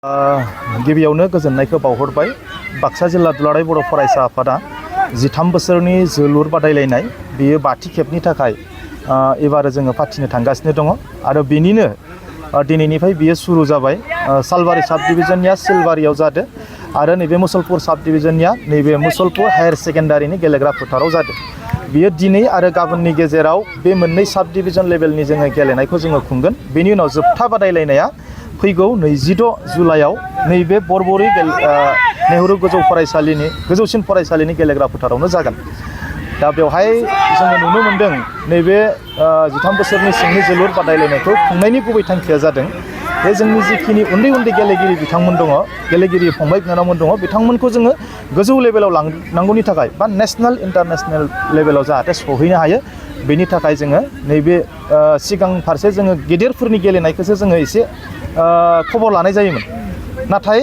गिबियावनो गोजोननायखौ बावहरबाय। बाक्सा जिल्ला दुलाराय बर' फरायसा आफादा 13 बोसोरनि जोलुर बादायलायनाय बेयो 5थि खेबनि थाखाय एबार जोङो फाथिनो थांगासिनो दङ आरो बेनिनो दिनैनिफ्राय बियो सुरु जाबाय। सालबारि साब डिभिजननिया सिलबारियाव जादों आरो नैबे मुसलपुर साब डिभिजननिया नैबे मुसलपुर हायार सेकेन्डारिनि गेलेग्रा फोथाराव जादों। बियो दिनै आरो गाबोननि गेजेराव बे मोननै साब डिभिजन लेभेलनि जोङो गेलेनायखौ जोङो खुंगोन। बेनि उनाव जोबथा बादायलायनाया फैगौ 26 जुलाइआव नैबे बरबरि नेहरू गोजौसिन फरायसालिनि गेलेग्रा फोथारावनो जागोन। दा बेवहाय जोङो नुनो मोन्दों नैबे 13 बोसोरनि सिंनि जोलुर बादायलायनायखौ खुंनायनि गुबै थांखिया जादों बे जोंनि जिखिनि उन्दै उन्दै गेलेगिरि बिथांमोन दङ, गेलेगिरि फंबाय बिनानावमोन दङ, बिथांमोनखौ जोङो गोजौ लेभेलाव लांनांगौनि थाखाय बा नेशनेल इन्टारनेशनेल लेभेलाव जाहाथे सहैनो हायो। बेनि थाखाय जोङो नैबे सिगां फारसे जोङो गेदेरफोरनि गेलेनायखौसो जोङो एसे खबर लानाय जायोमोन, नाथाय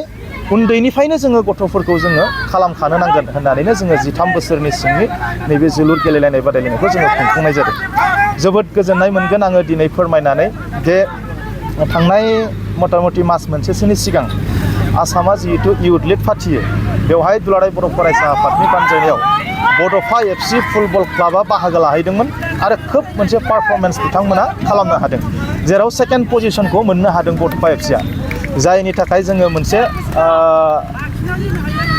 उन्दैनिफ्रायनो जोङो गथ'फोरखौ जोङो खालामखानो नांगोन होननानैनो जोङो 13 बोसोरनि सिंनि नैबे जोलुर गेलेलायनाय बादायलायनायखौ जोङो खुंफुंनाय जादों। जोबोद गोजोननाय मोनगोन आङो दिनै फोरमायनानै जे थांनाय मथा मथि मास मोनसेसोनि सिगां आसामा जिहेतु इयुथ लिग फाथियो, बेवहाय दुलाराय बर' फरायसा आफादनि बानजायनायाव बड'फा FC फुटबल क्लाबा बाहागो लाहैदोंमोन आरो खोब मोनसे पारफरमेन्स बिथांमोना खालामनो हादों, जेराव सेकेन्ड पजिशनखौ मोननो हादों बड'फा FCआ, जायनि थाखाय जोङो मोनसे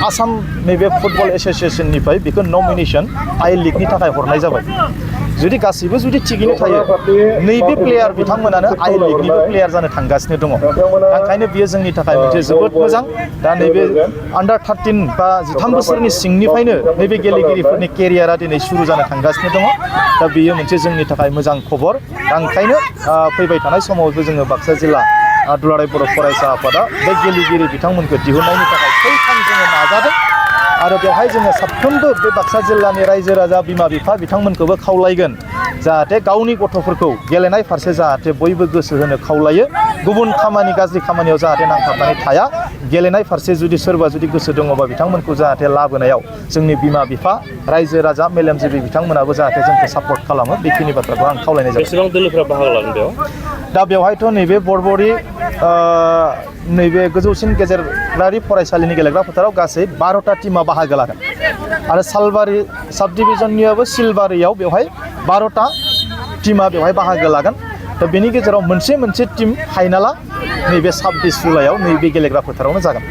आसाम नैबे फुटबल एस'सिएशननिफ्राय बेखौ नमिनेसन आइ लिगनि थाखाय हरनाय जाबाय। जुदि गासैबो जुदि थिगैनो थायो, नैबे प्लेयार बिथांमोनानो आइ लिगनिबो प्लेयार जानो थांगासिनो दङ। ओंखायनो बियो जोंनि थाखाय मोनसे जोबोद मोजां। दा नैबे आन्डार 13 बा 13 बोसोरनि सिंनिफ्रायनो नैबे गेलेगिरिफोरनि केरियारा दिनै सुरु जानो थांगासिनो दङ। दा बेयो मोनसे जोंनि थाखाय मोजां खबर। दा ओंखायनो फैबाय थानाय समावबो जोङो बाक्सा जिल्ला दुलाराय बर' फरायसा आफादा बे गेलेगिरि बिथांमोनखौ दिहुननायनि थाखाय थैथां जोङो नाजादों आरो बेवहाय जोङो साफ्रोमबो बे बाक्सा जिल्लानि रायजो राजा बिमा बिफा बिथांमोनखौबो खावलायगोन जाहाथे गावनि गथ'फोरखौ गेलेनाय फारसे जाहाथे बयबो गोसो होनो खावलायो, गुबुन खामानि गाज्रि खामानियाव जाहाथे नांथाबनानै थाया, गेलेनाय फारसे जुदि सोरबा जुदि गोसो दङबा बिथांमोनखौ जाहाथे लाबोनायाव जोंनि बिमा बिफा रायजो राजा मेलेमजिबि बिथांमोनाबो जाहाथे जोंखौ सापर्ट खालामो, बेखिनि बाथ्राखौ आं खावलायनाय जाबाय। बेसेबां दोलोफोरा बाहागो लागोन बेयाव? दा बेवहायथ' नैबे बरबरि नैबे गोजौसिन गेजेरारि फरायसालिनि गेलेग्रा फोथाराव गासै 12टा टिमा बाहागो लागोन आरो सालबारि साब डिभिजननियाबो सिलबारियाव बेवहाय 12टा टिमा बेवहाय बाहागो लागोन। दा बेनि गेजेराव मोनसे टिम फाइनाला नैबे 26 जुलाइआव नैबे गेलेग्रा फोथारावनो जागोन।